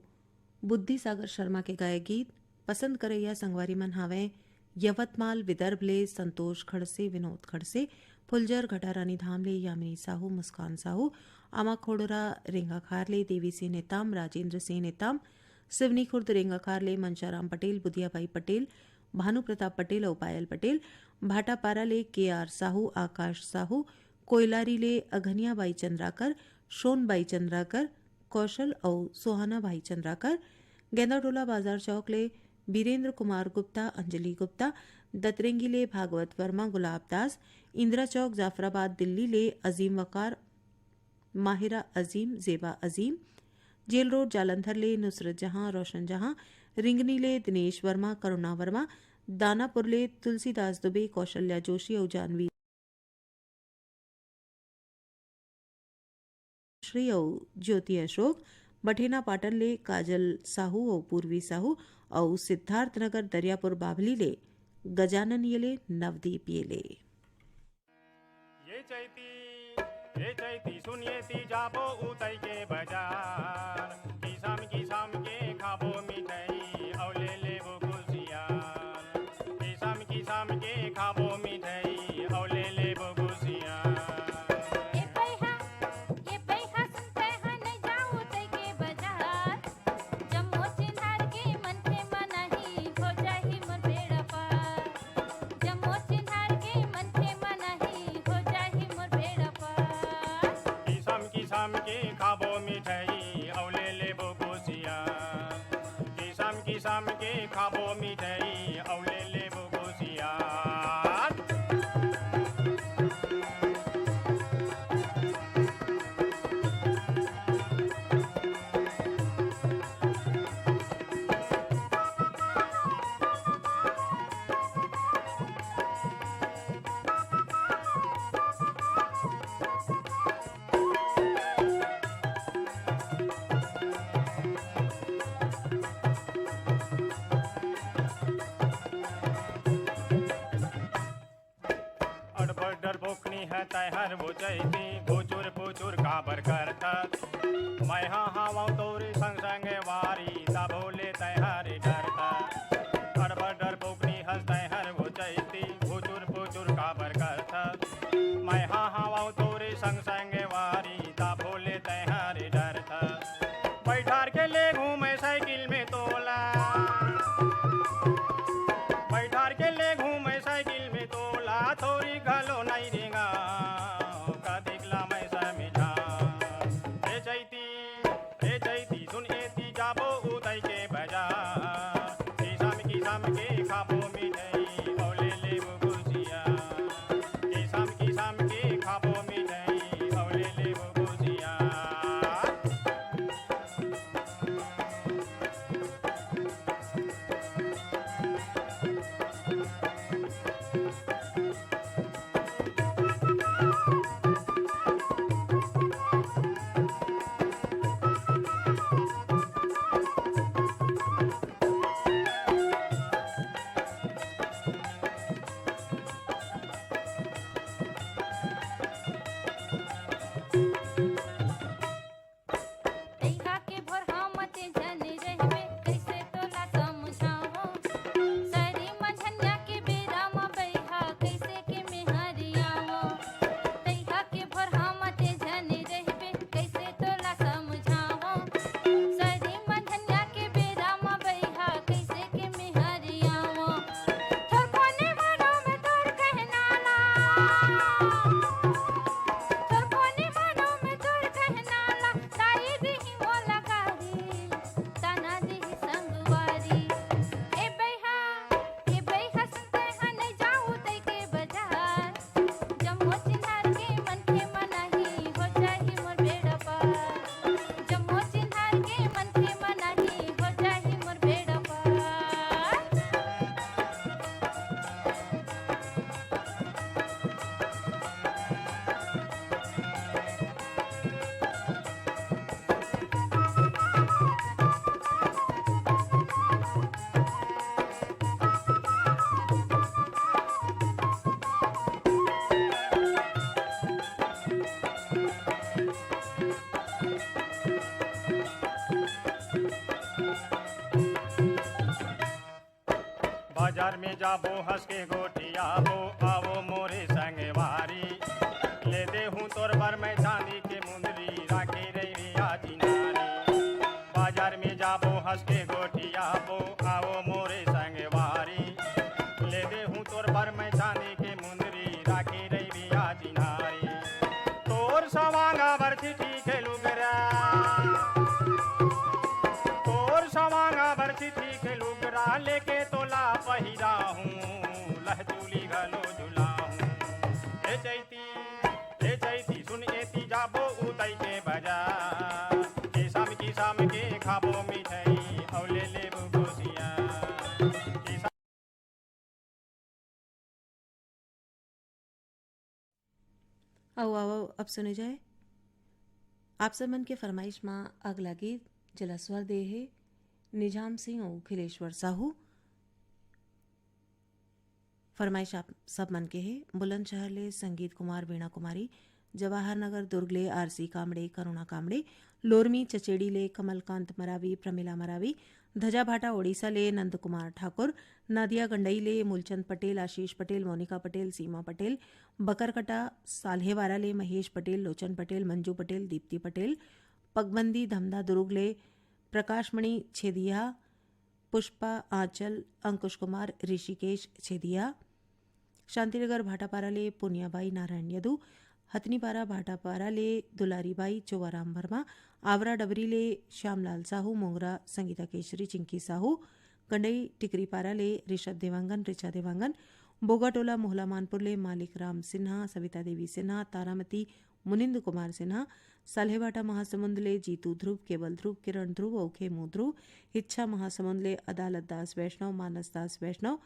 बुद्धि सागर शर्मा के गाए गीत। पसंद करइया संगवारी मन हावय यवतमाल विदर्भ ले संतोष खड़से, विनोद खड़से, फुलझर घटारानी धाम ले यामिनी साहू, मुस्कान साहू, आमाखोड़रा रेंगाखार ले देवी सिंह नेताम, राजेंद्र सिंह नेताम, सिवनी खुर्द रेंगाखार ले मनशाराम पटेल, बुधिया भाई पटेल, भानु प्रताप पटेल अउ पायल पटेल, भाटापारा ले के आर साहू, आकाश साहू, कोइलारी ले अघनिया बाई चंद्राकर, शोन बाई चंद्राकर, कौशल अउ सोहाना भाई चंद्राकर, गेंदाटोला बाजार चौक ले बीरेंद्र कुमार गुप्ता, अंजलि गुप्ता, दतरेंगी ले भागवत वर्मा, गुलाब दास, इंदिरा चौक, जाफराबाद, दिल्ली ले अजीम वकार, माहिरा अजीम, जेबा अजीम, जेल रोड, जालंधर ले नुसरत जहां, रोशन जहां, रिंगनी ले दिनेश वर्मा, करुणा वर्मा, दानापुर ले तुलसीदास दुबे, कौशल्या जोशी अउ जानवी श्री अउ ज्योति अशोक, बठेना पाटन ले काजल साहू अउ पूर्वी साहू अउ सिद्धार्थ नगर दरियापुर बाभली ले गजानन येले, नवदीप येले। ये चैती, ये चैती सुनिए ती जाबो उतई के बजार, किसम किसम के खाबो मिठाई अउ ले लेबो कुसियार। किसम किसम के खाबो मिठाई अउ ले लेबो कुसियार। ए पइहा, ए पइहा सुन पइहा नइ जाओ तइके बजार। जम्मो चिन्हार के मनखे मन आही, हो जाही मोर बेड़ा पार। जम्मो चिन्हार के मनखे मन आही, हो जाही मोर बेड़ा पार। किसम किसम के खाबो मिठाई अउ ले ले चैती घुचुर पुचुर काबर करथस? मैं हा हावंव तोरे संग संगवारी, तभो ले तैं हर डरथस। अड़बड़ डरपोकनी हस तैं हर वो चैती, घुचुर पुचुर काबर करथस? मैं हा हावंव तोरे संग संगवारी, तभो ले तैं हर डरथस। बैठार के ले घूमे साइकिल में तोला, बैठार के ले घूमे साइकिल में तोला, थोरी घलो नइ रेंगंव, कतिक ला मैं समझांव। ए चैती, ए चैती, सुन एती, जाबो उदय के बजार, किसम किसम के खाबो मिठाई, अउ ले लेबो गुजिया, किसम किसम के खाबो मिठाई, अउ ले लेबो गुजिया। तइहा के भोरहा म तें झन रहिबे, कइसे तोला समझावंव? सरी मंझनिया के बेरा म बइहा, कइसे के मेहर आवंव? तइहा के भोरहा म तें झन रहिबे, कइसे तोला समझावंव? सरी मंझनिया के बेरा म बइहा, कइसे के मेहर आवंव? थोरको नइ मानंव मैं तोर कहना ला, थोरको नइ मानंव मैं तोर कहना ला, दाई दिही मोला गारी, ताना दिही संगवारी। ए बइहा, ए बइहा, सुनते हा नइ जाहू तइके बजार, जम्मो चिन्हार के मनखे मन आही, हो जाही मोर बेड़ा पार। जम्मो चिन्हार के मनखे मन आही, हो जाही मोर बेड़ा पार। बाजार में जाबो, हंस के गोठियाबो, आवो मोरे संगवारी। ले देहूं तोर बर मैं चांदी के मुंदरी, राखे रहिबे आज नारी। बाजार में जाबो, हंस के गोठियाबो, आवो मोरे संगवारी। ले देहूं तोर बर मैं चांदी के मुंदरी, राखे रहिबे आज नारी। तोर सवांगा बर चिट्ठी के लुगरा, तोर सवांगा बर चिट्ठी के लुगरा, लेके तोला पहिराहूं, लहचूली घलो झुलाहूं। ए चैती, ए चैती, सुन एती, जाबो उदय के बजार, किसम किसम के खाबो मिठाई, अउ ले लेबो गोसिया। अउ आवव, अब सुने जाए आप सब मन के फरमाइश मा अगला गीत, जेला स्वर दे हे निजाम सिंह अउ खिलेश्वर साहू। फरमाइश आप सब मन के हे बुलंदशहर ले संगीत कुमार, वीणा कुमारी, जवाहर नगर दुर्ग ले आरसी कामड़े, करुणा कामड़े, लोरमी चचेड़ी ले कमलकांत मरावी, प्रमिला मरावी, धजाभाटा ओडिशा ले नंदकुमार ठाकुर, नादिया गंडई ले मूलचंद पटेल, आशीष पटेल, मोनिका पटेल, सीमा पटेल, बकरकटा साल्हेवारा ले महेश पटेल, लोचन पटेल, मंजू पटेल, दीप्ति पटेल, पगबंदी धमधा दुरुग ले प्रकाशमणि छेदिया, पुष्पा आंचल, अंकुश कुमार, ऋषिकेश छेदिया, शांतिनगर भाटापारा ले पुनियाबाई नारायण यदु, हथनीपारा भाटापारा ले दुलारीबाई चोवाराम वर्मा, आवरा डबरी ले श्यामलाल साहू, मोंगरा संगीता केशरी चिंकी साहू, गंडई टिकरीपारा ले ऋषभ देवांगन, ऋचा देवांगन, बोगाटोला मोहला मानपुर ले मालिक राम सिन्हा, सविता देवी सिन्हा, तारामती मुनिंद कुमार सिन्हा, साल्हेभाटा महासमुंद ले जीतू ध्रुव, केवल ध्रुव, किरण ध्रुव अउ खेमू ध्रुव, इच्छा महासमुंद ले अदालत दास वैष्णव, मानस दास वैष्णव,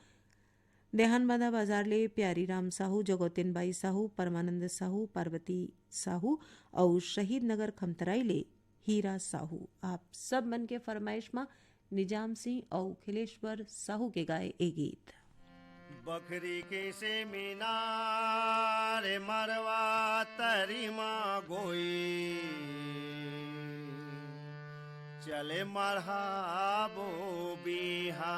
देहानबांधा बाजार ले प्यारी राम साहू, जगोतिन बाई साहू, परमानंद साहू, पार्वती साहू अउ शहीद नगर खमतराई ले हीरा साहू। आप सब मन के फरमाइश म निजाम सिंह अउ खिलेश्वर साहू के गाए ए गीत। बखरी के सेमिनार मड़वा तरी मा गोई, चले मढ़ाबो बिहा।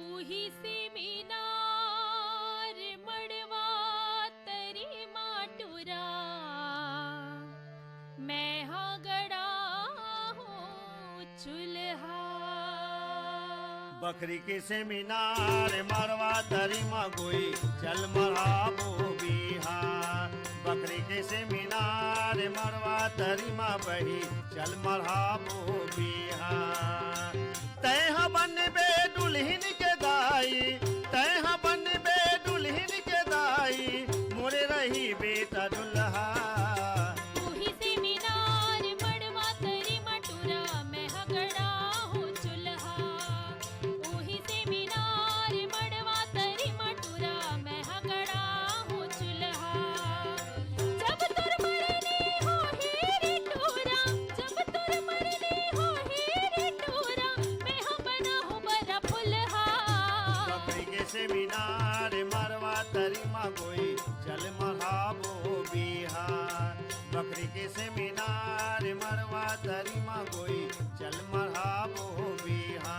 उही सेमिनार मड़वा तरी मा टूरा, मैं हा गड़ा हूँ चूल्हा। बखरी के सेमिनार मड़वा तरी मा गोई, चल मढ़ाबो बिहा। बखरी के सेमिनार मड़वा तरी मा बही, चल मढ़ाबो बिहा। तैं ह बनबे दुल्हिन के दाई, तैं ह बनबे दुल्हिन के दाई, मोरे रही बेटा दुल्हा। उही सेमिनार मड़वा तरी मा टूरा, मैं ह गड़ा हूँ चूल्हा। उही सेमिनार मड़वा तरी मा टूरा, मैं ह गड़ा हूँ चूल्हा। जब तोर मरनी होही रे टूरा, जब तोर मरनी होही रे टूरा, मैं ह बनाहूँ बरा फुलहा। बखरी के सेमिनार मड़वा तरी मा गोई, चल मढ़ाबो बिहा। बखरी के सेमिनार मड़वा तरी मा गोई, चल मढ़ाबो बिहा।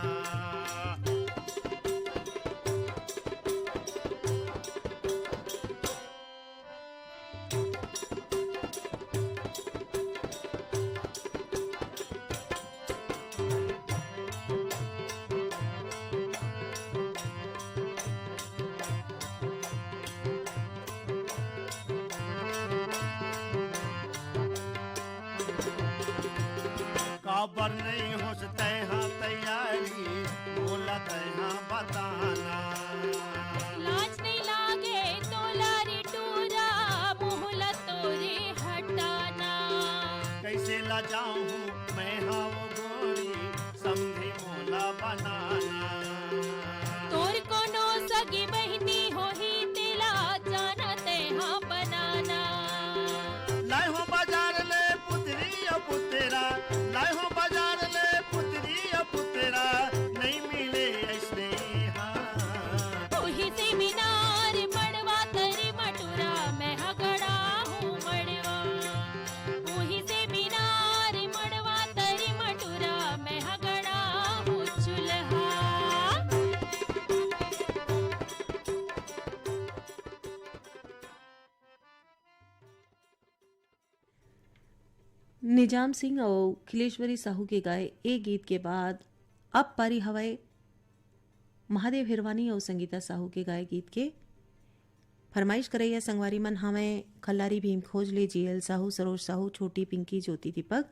काबर नइ होस तैं हा तैयारी, मोला तैं हा बताना। लाज नइ लागे तोला रे टूरा, मुँह ला तोरे हटाना। कइसे लजाहूँ मैं हा वो गोरी, समधी मोला बनाना। तोर कोनो सगी बहिनी होही, तेला जाना तैं हा बनाना। लाय हो बाजार ले पुतरी अउ पुतरा, लाय हो बाजार ले पुतरी अउ पुतरा, नइ मिले अइसने हा। उही सेमिनार मड़वा तरी मा टूरा, मैं ह गड़ा हूँ मड़वा। उही सेमिनार मड़वा तरी मा टूरा, मैं ह गड़ा हूँ चूल्हा। निजाम सिंह अउ खिलेश्वरी साहू के गाए ए गीत के बाद अब पारी हवय महादेव हिरवानी अउ संगीता साहू के गाए गीत के। फरमाइश करइया संगवारी मन हवय खल्लारी भीम खोज ले, जीएल साहू, सरोज साहू, छोटी पिंकी, ज्योति दीपक,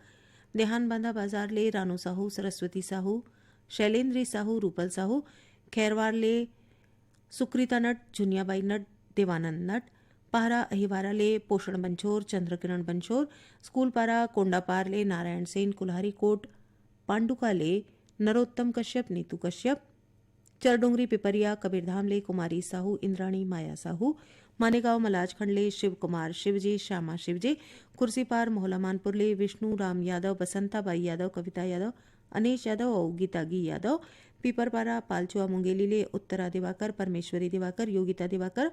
देहान बांधा बाजार ले रानू साहू, सरस्वती साहू, शैलेंद्री साहू, रूपल साहू, खैरवार ले सुकृता नट, झुनियाबाई नट, देवानंद नट, पहरा अहिवारा ले पोषण बंछोर, चंद्रकिरण बंछोर, स्कूल पारा कोंडापार ले नारायण सेन, कुल्हारी कोट पांडुका ले नरोत्तम कश्यप, नीतू कश्यप, चरडोंगरी पिपरिया कबीरधाम ले कुमारी साहू, इंद्राणी माया साहू, मानेगांव मलाजखंड ले शिव कुमार शिवजी, श्यामा शिवजी, कुर्सीपार मोहला मानपुर ले विष्णु राम यादव, बसंता बाई यादव, कविता यादव, अनेश यादव अउ गीता गी यादव, पीपरपारा पालचुआ मुंगेली ले उत्तरा दिवाकर, परमेश्वरी दिवाकर, योगिता दिवाकर,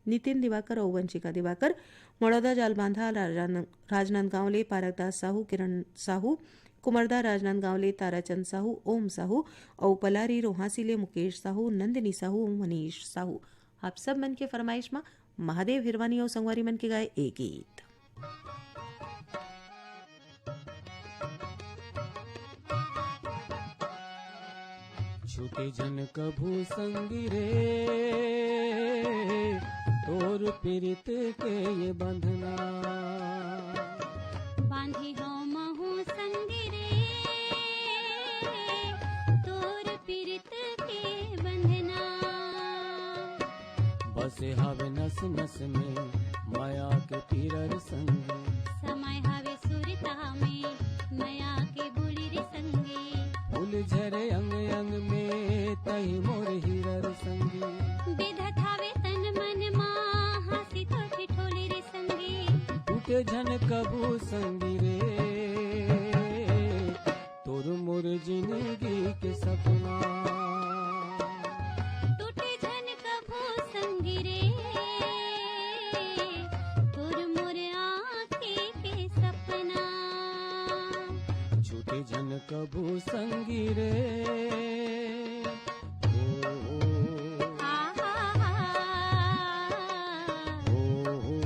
नितिन दिवाकर अउ वंशिका दिवाकर, मड़ौदा जालबांधा राजन-, राजनांदगांव ले पारकदास साहू, किरण साहू, कुमरदा राजनांदगांव ले ताराचंद साहू, ओम साहू अउ पलारी रोहासी ले मुकेश साहू, नंदिनी साहू, मनीष साहू। आप सब मन के फरमाइश म महादेव हिरवानी अउ संगवारी मन के गाए ए गीत। छूटे झन कभू संगी रे, तोर पीरित के ये बंधना। बांधी हौं महू संगी रे, तोर पीरित के बंधना। बसे हवे नस नस में मया के पीरर संग। समय हवे सुरता में मया के बोली रे संगी। फूल झरे अंग अंग में तही मोर हीरर संगी। बेधत हवे तन मन मा हंसी तो ठिठोली रे संगी। टूटे झन कबू संगी रे, तोर मोर जिंदगी के सपना। सपना। छूटे झन कभू संगी रे। ओ, ओ। हा, हा, हा। ओ, ओ।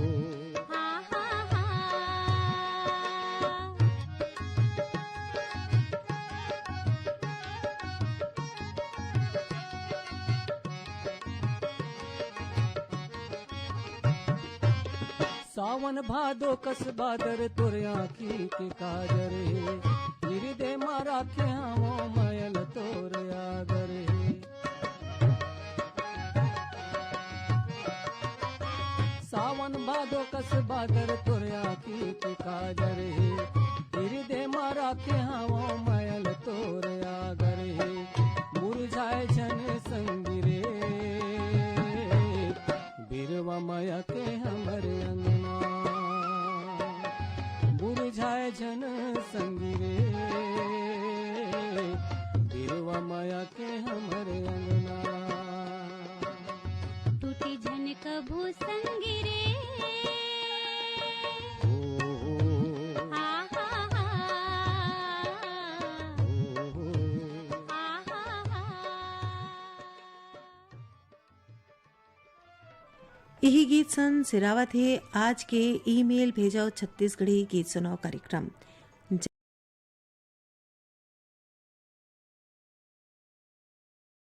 हा, हा, हा। सावन भादो कस बादर तोर आँखी के काजर हे। हिरदे मा राखे हवं मयल तोर आदर हे। सावन भादो कस बादर तोर आँखी के काजर हे। हिरदे मा राखे हवं मयल तोर आदर हे। मुरझाए झन संगी रे। बिरवा मया के हमर अंगना। मुरझाए झन संगी रे। बिरवा मया के हमर अंगना। टूटी झन कभू संगी रे। ओ, ओ। हा, हा, हा। ओ, ओ। हा, हा, हा। इही गीत सन सिरावत हे आज के ईमेल भेजव छत्तीसगढ़ी गीत सुनाव कार्यक्रम।